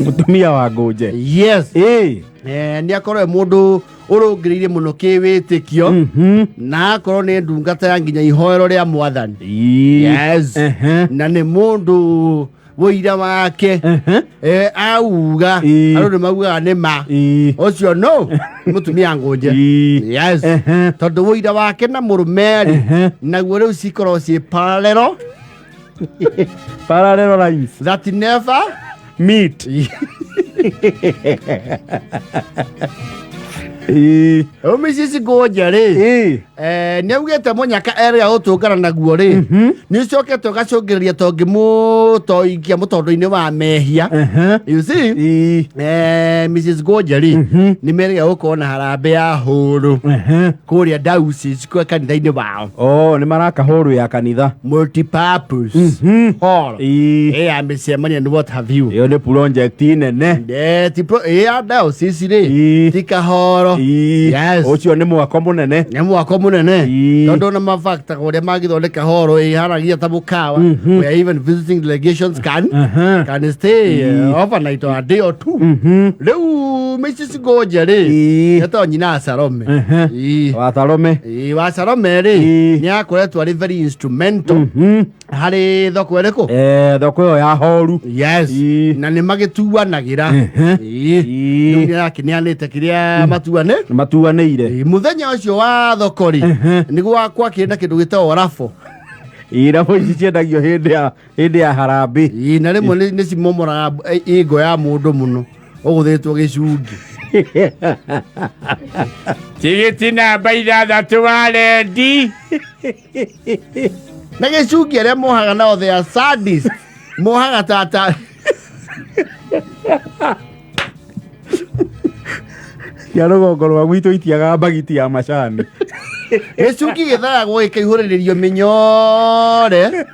Mũtumia wa Ngũnje. Yes. Ĩĩ. Nĩ akorwo e mũndũ ũrũngĩrĩirie mũno kĩwĩtĩkio na akorwo nĩ ndungata ya nginya ihoero rĩa mwathani. Yes. Na nĩ mũndũ wũira wake auga andũ nĩ maugaga nĩ ma ũcio no nĩ mũtumia Ngũnje. Yes. Tondũ wũira wake na mũrũme rĩ, naguo rĩu cikorwo ciĩ parallel. Parallel lines that never meet. Ĩĩ. Rĩu Mrs. Ngũnje rĩ, nĩ augĩte mũnyaka erĩa ũtũngana naguo rĩ, nĩ ũcokete ũgacũngĩrĩria tongĩmũtoikia mũtondo-inĩ wa mehia. You see? Mrs. Ngũnje rĩ, nĩ merĩga gũkorwo na harambĩ ya hũrũ kũrĩa diocese kwa kanitha-inĩ wao. Oh, nĩ maraka hũrũ ya kanitha. Multipurpose hall. Ĩ ya mĩcemanio and what have you. Ĩyo nĩ project nene. Ti ĩ ya diocese rĩ, ti kahoro. Yes. Ũcio nĩ mwako mũnene. Nĩ mwako mũnene. Tondũ ona mabakta ũrĩa mangĩthondeka horo ĩhanagia ta mũkawa, where even visiting delegations can stay overnight or a day or two. Rĩu Mrs. Ngũnje rĩ, etagwo nyina wa Salome. Wa Salome. Ĩĩ, wa Salome rĩ, nĩ akoretwo arĩ very instrumental harĩ thoko ĩrĩkũ? Thoko ĩyo ya horu. Yes. Na nĩ magĩtuanagĩra. Rĩu nĩ arakĩneanĩte kĩrĩa matuane matuanĩire. Mũthenya ũcio wa thoko rĩ, nĩguo kwakĩrĩ na kĩndũ gĩtagwo rafo. Irabu ici ciendagio hĩndĩ ya harambĩ. Ĩĩ, na rĩmwe nĩ cimomoraga ingo ya mũndũ mũno ũgũthĩtwo gĩcungi. Tigiti namba 6 wa rendi. Na gĩcungi arĩa mohaga nao, they are sadist, mohaga tata. Cia rũgongo rwa gwitũ itiagaga mbagiti ya macani. Gĩcungi gĩthayagwo gĩkaihũrĩrĩrio mĩnyore,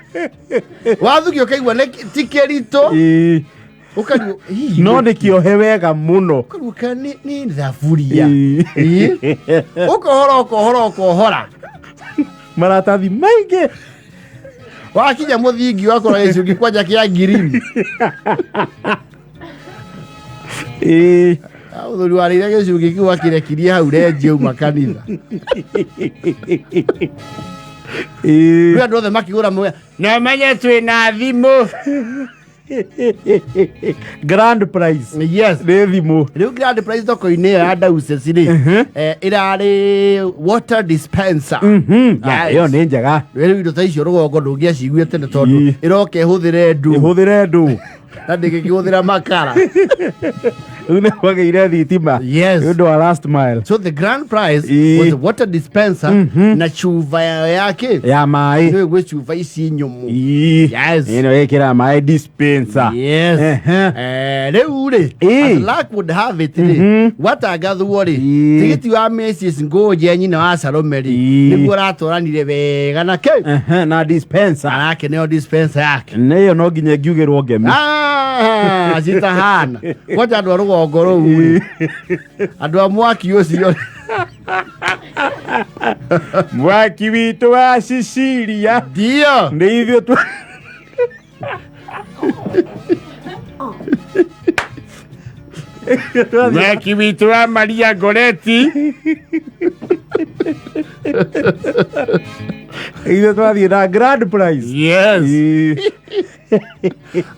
wathuki ũkaigua ti kĩritũ. Ũkarigwo hihi. No nĩ kĩohe wega mũno. Ũkarigwo kana nĩ thaburia. Ũkohora, ũkohora, ũkohora. Maratathi maingĩ. Wakinya mũthingi wakora gĩcungi kwanja kĩa ngirini. Mũthuri warĩire gĩcungi kĩu akĩrekirie hau renji auma kanitha. Rĩu andũ othe makĩgũra mũya na menye twĩ na thimũ. Grand prize. Yes. Nĩ thimũ. Rĩu grand prize thoko-inĩ ĩyo ya diocese rĩ, ĩrarĩ water dispenser. Ah, ĩyo nĩ njega. Rĩu indo ta icio rũgongo ndũngĩaciguire tene tondũ ĩroka ĩhũthĩre ndu. Ĩhũthĩre ndu. Na ndĩngĩkĩhũthĩra makara. Rĩu nĩ kwagĩire thitima. Yes. Nĩ ũndũ wa last mile. So the grand prize was the water dispenser na cuba yayo yake ya maĩ. Nĩ gwĩ cuba ici nyũmũ. Yes. Ĩno ĩkĩra maĩ, dispenser. Yes. Rĩu rĩ, as luck would have it rĩ, gwatangathwo rĩ, tigiti wa Mrs. Ngũnje nyina wa Salome rĩ, nĩguo ũratwaranire wega na kĩ. Na dispenser. Arakeneo dispenser yake. Nĩ ĩyo no nginya ĩngiugĩrwo ngemi. Ah, citahana kwanja andũ a rũgongo rũu rĩ, andũ a mwaki ũcio. Mwaki witũ wa Sicilia. Ndio. Nĩ ithuĩ tu. Mwaki witũ wa Maria Goretti. Ithuĩ twathiĩ na grand prize. Yes.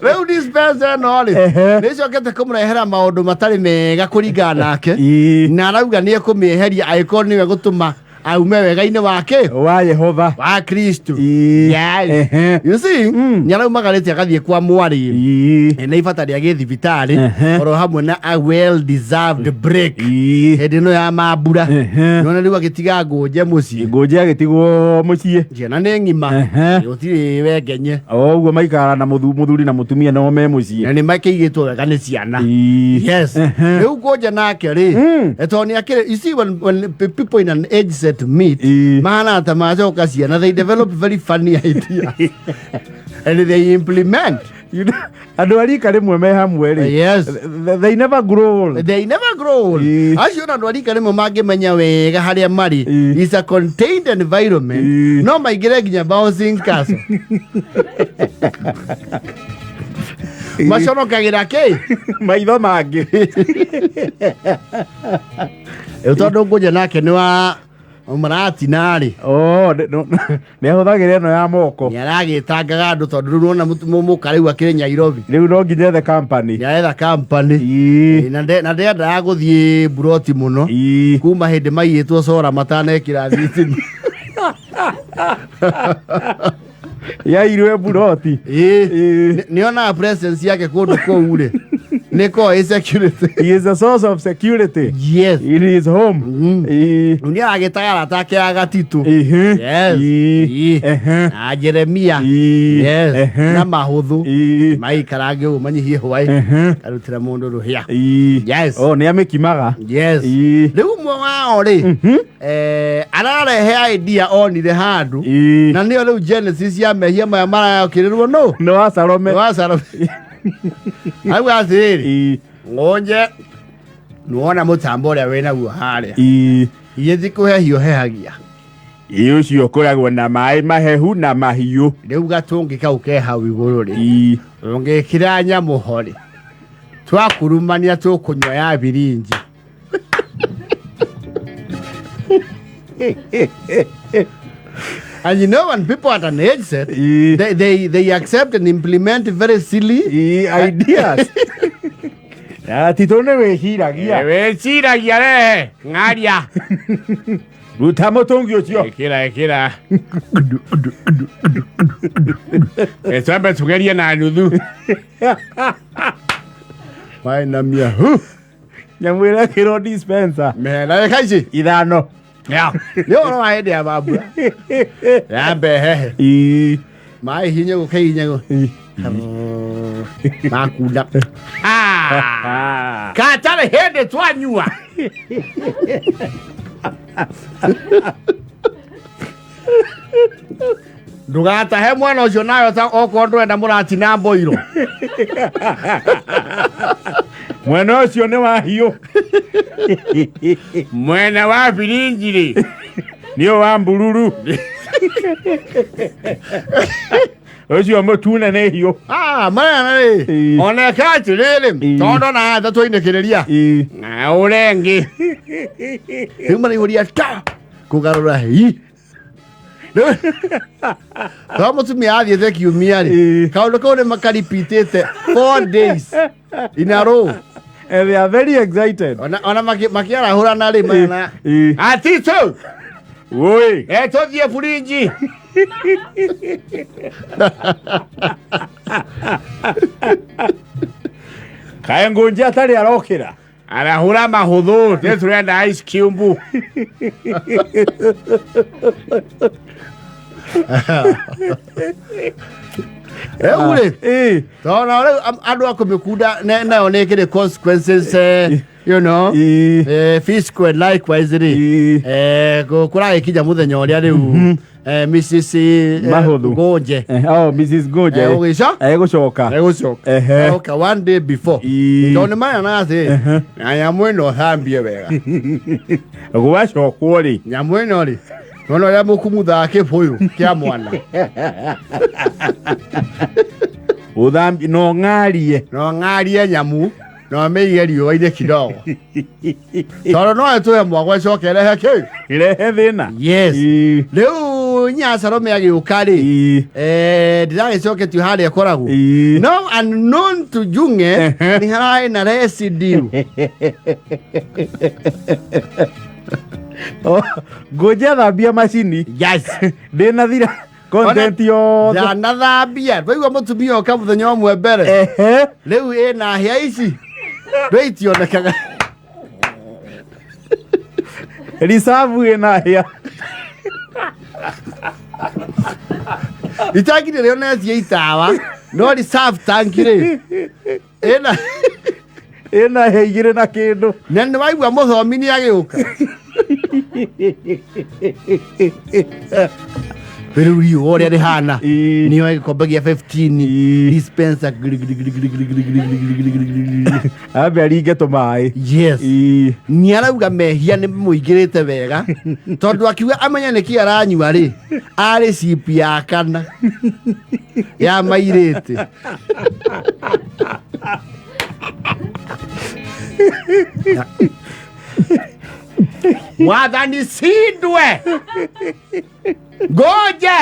Rĩu dispenser ĩno rĩ, nĩ ĩcokete kũmũrehera maũndũ matarĩ mega kũringana nake, na arauga nĩ ekũmĩeheria angĩkorwo nĩwe gũtũma aume wega-inĩ wake wa Yehova wa Kristo. Yes. You see, nĩ araumagarĩte agathiĩ kwa mwarĩ na ibata rĩa gĩthibitarĩ oro hamwe na a well deserved break hĩndĩ ĩno ya mambura. Nona rĩu agĩtiga Ngũnje mũciĩ. Ngũnje agĩtigwo mũciĩ. Ciana nĩ ng'ima, gũtirĩ wengenye. O ũguo maikara na mũthuri na mũtumia no me mũciĩ. Na nĩ makĩigĩtwo wega nĩ ciana. Yes. Rĩu Ngũnje nake rĩ, tondũ nĩ akĩrĩ, you see, when people in an age set meet, mahana ta macoka ciana, they develop very funny ideas and they implement. You know, andũ a rika rĩmwe me hamwe rĩ, they never grow old. They never grow old. Acio na andũ a rika rĩmwe mangĩmenya wega harĩa marĩ is a contained environment, no maingĩre nginya bouncing castle. Maconokagĩra kĩ? Maitho mangĩ. Rĩu tondũ ngũnje nake nĩ wa mũratina-rĩ. Oh, nĩ ahũthagĩra ĩno ya moko. Nĩ aragĩtangaga andũ tondũ rĩu nĩwona mũka rĩu akĩrĩ Nairobi. Rĩu no nginya ethe company. Nĩ aretha company. Na ndendaga gũthiĩ mburoti mũno. Kuma hĩndĩ maiyĩtwo cora matanekĩra thitima. Yairwe mburoti. Ĩĩ. Nĩonaga presence yake kũndũ kũu rĩ nĩ ko ĩ security. He is a source of security. Yes. In his home. Rĩu nĩ aragĩtaga arata ake a gatitũ. Yes. Na Jeremia. Yes. Na mahũthũ. Maikarange ũguo manyihie hwaĩ. Karutĩra mũndũ rũhĩa. Yes. Oh, nĩ amĩkimaga. Yes. Rĩu ũmwe wao rĩ ararehe idea onire handũ na nĩyo rĩu genesis ya mehia maya marayokĩrĩrwo nũ? Nĩ wa Salome. Nĩ wa Salome. Auga atĩrĩrĩ, ng'ũnje nĩwona mũtambo ũrĩa wĩnaguo harĩa iye thikũhehio hehagia. Ĩ ũcio ũkoragwo na maĩ mahehu na mahiũ. Rĩu gatũngi kau ke hau igũrũ rĩ, ũngĩkĩra nyamũ ho rĩ, twakurumania tũkũnyua ya birinji. And you know, when people at an age set, they accept and implement very silly ideas. Tito nĩ wĩciragia. Wĩciragia rehe ng'aria. Ruta mũtũngi ũcio. Ĩkĩra ĩkĩra. Twambe tugerie na nuthu. Wainamia hu. Nyamũ ĩrekĩrwo dispenser. Mena ici 5. Nĩ ũhoro wa hĩndĩ ya mambura. Ya mbehehe. Maĩ hinyagwo kaihinyagwo. Makunda. Katarĩ hĩndĩ twanyua. Ndũgatahe mwana ũcio nayo ta okorwo ndũrenda mũratina mboiro. Mwena ũcio nĩ wa hiũ. Mwena wa birinji rĩ. Nĩ wa mbururu. Ũcio mũtune nĩ hiũ. Marĩa rĩ. Ona eka atĩrĩrĩ, tondũ na hatha twainĩkĩrĩria. Ũrengĩ. Rĩu maraihũria ta kũgarũra hi. Tondũ mũtumia athiĩte kiumia rĩ, kaũndũ kau nĩ makaripitĩte 4 days in a row. And they are very excited. Ona makĩarahũrana rĩ, mana. Atito! Woi! Tũthiĩ burinji. Kaĩ ngũnje atarĩ arokĩra? Arahũra mahũthũ, nĩ tũrenda ice cube. Rĩu rĩ, tondũ rĩu andũ a kũmĩkunda nayo nĩ ĩkĩrĩ consequences, you know, physical and likewise rĩ, kũragĩkinya mũthenya ũrĩa rĩu, Mrs. Mahũthũ. Ngũnje. Oh, Mrs. Ngũnje. Ũgĩca? Egũcoka. Egũcoka. Oka one day before. Tondũ nĩ maya na atĩ, na nyamũ ĩno thambie wega. Gwacokwo rĩ. Nyamũ ĩno rĩ, nĩwona ũrĩa mũkumuthaga kĩbũyũ kĩa mwana. Ũthambi, no ng'arie. No ng'arie nyamũ, no mĩige riũa-inĩ kidogo. Tondũ no ĩtũhe mwagwa ĩcoke ĩrehe kĩ? Ĩrehe thĩna. Yes. Rĩu nya Salome agĩũka rĩ, ndiragĩcoketio harĩa ĩkoragwo. No unknown to Junge, nĩ hararĩ na residue. Ngũnje thambia macini. Yes. Ndĩnathira content yothe. Ndanathambia. Ndwaigua mũtumia oka mũthenya ũmwe mbere. Rĩu ĩna hĩa ici. Rĩu itionekaga. Reserve ĩna hĩa. Itangi rĩrĩa onetie itawa, no reserve tank rĩ. Ĩna ĩna hĩa igĩrĩ na kĩndũ. Na nĩ waigua mũthomi nĩ agĩũka. Rĩu riũa ũrĩa rĩhana. Nĩoe gĩkombe gĩa 15 dispenser giri giri giri giri giri giri giri giri giri giri giri giri. Ambe aringe tũmaĩ. Yes. Nĩ arauga mehia nĩ mũingĩrĩte wega tondũ akiuga amenye nĩkĩ aranyua rĩ, arĩ cipi ya kana ya mairĩte. Mwathani cindwe ngũnje.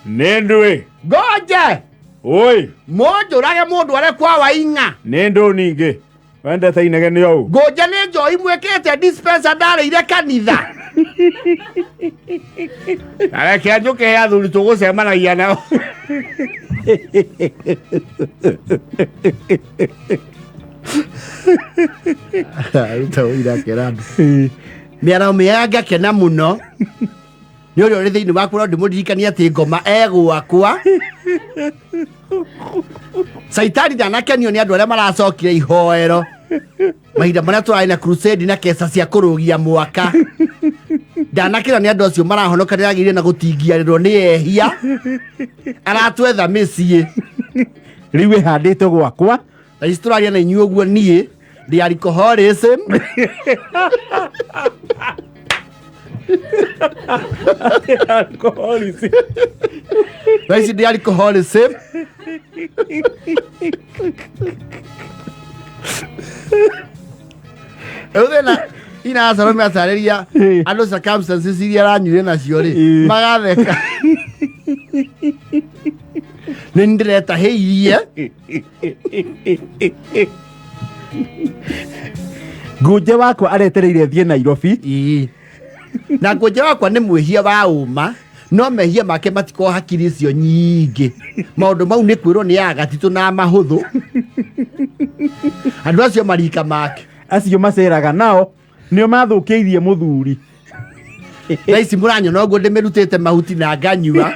Nĩ ndũĩ. Ngũnje. Oi. Mũnjũrage mũndũ are kwa waing'a. Nĩ ndũ ningĩ wendete inegene ũũ. Ngũnje nĩ njoi mwĩkĩte dispenser ndarĩire kanitha. Na reke njũke he athuri tũgũcemanagia nao. Aruta ũira akĩra andũ mĩaraho mĩega ngakena mũno nĩ ũrĩa ũrĩ thĩinĩ waku no ndĩmũririkanie atĩ ngoma egwakwa. Caitani ndanakenio nĩ andũ arĩa maracokire ihoero mahinda marĩa tũrarĩ na crusade na keca cia kũrũgia mwaka. Ndanakena nĩ andũ acio marahonoka nĩragĩire na gũtingiarĩrwo nĩ ehia aratwetha mĩciĩ. Rĩu ĩhandĩte gwakwa. Thaa ici tũraria na inyuĩ ũguo niĩ ndĩ alcoholism. Alcoholism. Thaa ici ndĩ alcoholism. Rĩu thĩna ina acarĩria andũ circumstances iria aranyuire nacio rĩ magatheka nĩ ndĩretahĩirie. Ngũnje wakwa aretereire thiĩ Nairobi. Ĩĩ. Na ngũnje wakwa nĩ mwĩhia wa ũma no mehia make matikorwo hakiri icio nyingĩ. Maũndũ mau nĩ kwĩrwo nĩ agatitũ na mahũthũ andũ acio marika make. Acio maceraga nao nĩo mathũkĩirie mũthuri. Thaa ici mũranyona ũguo ndĩmĩrutĩte mahuti na nganyua.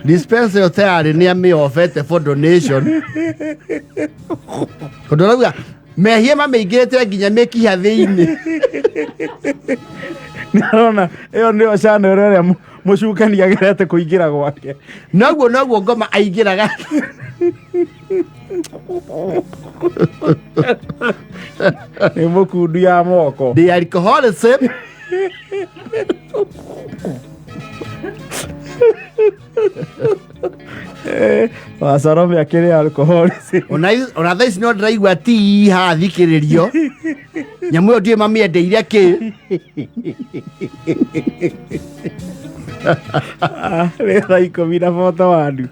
Dispenser ĩyo tayarĩ nĩ amĩofete for donation tondũ arauga mehia mamĩingĩrĩte nginya mĩkiha thĩinĩ. Nĩarona ĩyo nĩyo channel ĩrĩa mũcukani agerete kũingĩra gwake. Noguo noguo ngoma aingĩraga. Nĩ mũkundu ya moko. The alcoholism. Wacorome akĩrĩ alcoholism. Ona thaa ici no ndĩraigua tii haha thikĩrĩrio nyamũ ĩyo ndiũĩ mamĩendeire kĩ. Nĩ thaa 10:41.